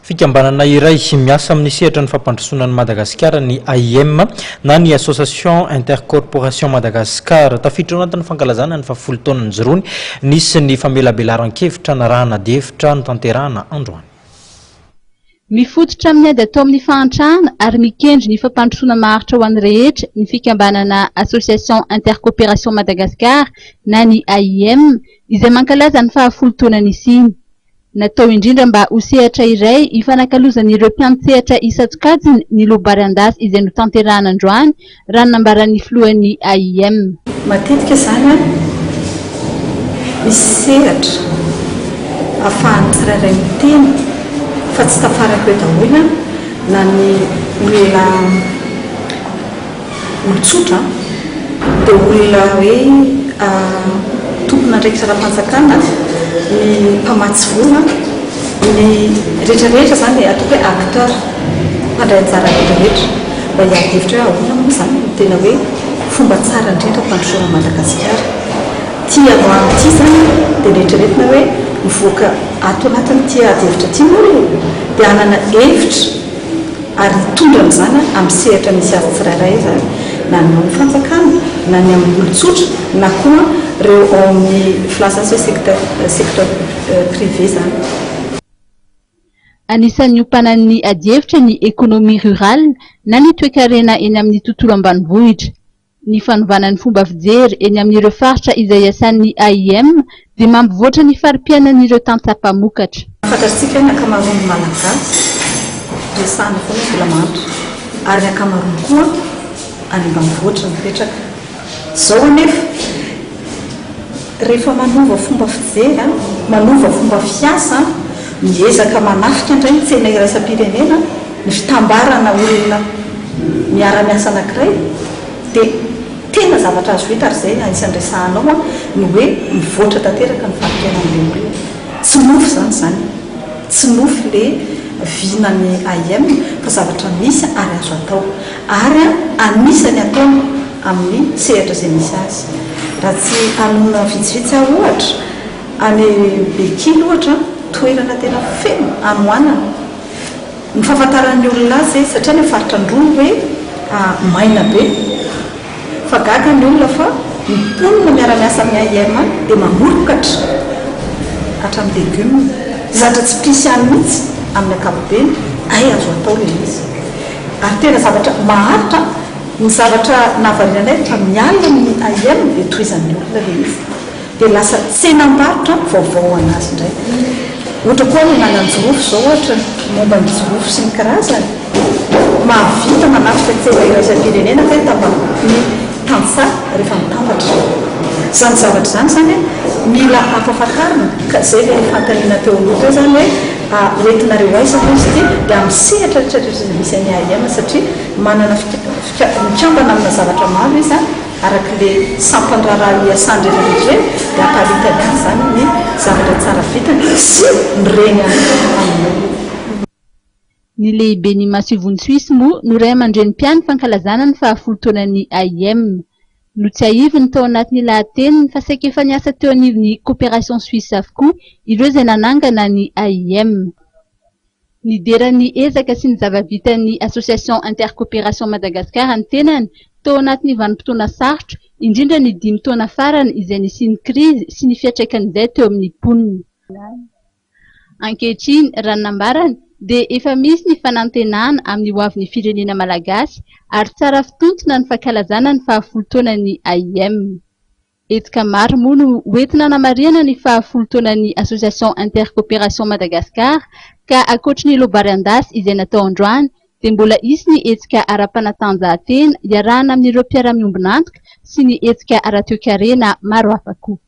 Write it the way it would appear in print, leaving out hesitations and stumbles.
Fikambanana iray miasa amin'ny sehatra ny fampandrosoana an'i Madagasikara ny AIM na ny Association Intercorporation Madagascar. Tafiditra ao anatin'ny fankalazana ny fahafolo taona nijoroany, nisy ny famelabelaran-kevitra narahana adihevitra notanterahana androany. Mifototra amin'ny ady atao amin'ny fahantrana ary mikendry ny fampandrosoana maharitra ho an'ny rehetra ny fikambanana Association Intercoopération Madagascar na ny AIM izay mankalaza ny fahafolo taona nisiany. Natao indrindra mba ho sehatra iray hifanakalozan'ireo mpiantsehatra isan-tsokajiny ny loabary an-dasy izay notanterahana androany, raha ny nambaran'ny filohan'ny AIM. Matetika izany an, misy sehatra ahafahan'ny tsirairay miteny fa tsy tafaraka eo daholo an, na ny olona olon-tsotra dia olona hoe tompon'andraikitra ara-panjakana, ny mpamatsy vola, ny rehetra rehetra izany e, ataoko hoe acteur, mpandray anjara rehetra rehetra mba hiady hevitra hoe ahoana moa izany no tena hoe fomba tsara indrindra hampandrosoana an'i Madagasikara. Ity androany ity izany dia noeritreretina hoe mivoaka ato anatin'ity ady hevitra ity ny olona dia hanana hevitra ary hitondra an'izany amin'ny sehatra misy azy tsirairay izany, na ny ao amin'ny fanjakana, na ny amin'ny olon-tsotra, na koa ireo ao amin'ny filaza azy hoe secteur secteur privé izany. Anisan'ny niompanan'ny adihevitra ny économie rurale na ny toekarena eny amin'ny tontolo ambanivohitra. Ny fanovana ny fomba fijery eny amin'ireo faritra izay iasan'ny AIM dia mampivoatra ny fari-piainan'ireo tantsaha mpamokatra. Fantatsika ny ankamaroan'ny Malagasy resahana foana mbola mahantra ary ny ankamaroany koa any ambanivohitra mipetraka. Izao anefa rehefa manova fomba fijery, manova fomba fiasa, miezaka manafika indray ny tsena iraisam-pirenena, ny fitambarana olona miara-miasa anankiray dia tena zavatra azo vita ary izay anisan'ny resahanao ny hoe mivoatra tanteraka ny fari-piainan'ilay olona. Tsy nofy izany izany, tsy nofy ilay vinan'ny AIM fa zavatra misy ary azo atao ary anisan'ny ataony amin'ny sehatra izay misy azy. Raha tsy hanonona vitsivitsy aho ohatra, any Bekily ohatra, toerana tena feno hanoanana. Ny fahafantaran'ny olona azy satria any amin'ny faritra Androy hoe maina be fa gaga ny olona fa ny mponina miara-miasa amin'ny AIM any dia mamokatra hatramin'ny legumes, zavatra tsy pisy any mihitsy amin'ny ankapobeny, hay azo atao ilay izy ary tena zavatra maharitra, ny zavatra nahavariana anay rehefa miala ny AIM dia tohizan'ny olona ilay izy. Dia lasa tsenam-barotra vaovao ho an'azy indray. Ohatra koa ny ananan-jirofo izao ohatra, ny momba ny jirofo sy ny karazany, mahavita manafika tsena iraisam-pirenena ve ny tantsaha rehefa mitambatra? Izany zavatra izany izany mila ampahafantarina ka izay ilay fanontaniana teo aloha teo izany hoe hoentinareo aiza moa izy ity? Dia amin'ny sehatra rehetra rehetra izay misy an'i AIM satria manana mikambana amina zavatra maro izy an! Araka ilay sampan-draharaha iasany rehetra rehetra ireny dia aparitany any izany ny zavatra tsara vitany sy ny reny ihany koa amin'ny olona. Ny lehiben'ny masoivohon'i Suisse moa no ray aman-dreny mpiahy ny fankalazana ny fahafolo taonan'ny AIM. Notsiahiviny tao anatin'ny lahateniny fa saika efa niasa teo anivon'ny Coopération Suisse avokoa ireo izay nanangana ny AIM. Nidera ny ezaka sy ny zava-bitan'ny Association Intercoopération Madagascar ny tenany tao anatin'ny vanim-potoana sarotra, indrindra ny dimy taona farany izay nisian'ny krizy sy ny fiantraikan'izay teo amin'ny mponina. Ankehitriny, raha ny nambarany, dia efa misy ny fanantenana amin'ny hoavin'ny firenena malagasy ary tsara fitontona ny fankalazana ny fahafolo taonan'ny AIM. Hetsika maro moa no hoentina hanamarihana ny fahafolo taonan'ny Association Intercoopération Madagascar ka ankoatry ny loabary an-dasy izay natao androany dia mbola hisy ny hetsika ara-panatanjahantena iarahana amin'ireo mpiara-miombon'antoka sy ny hetsika ara-toekarena maro hafa koa.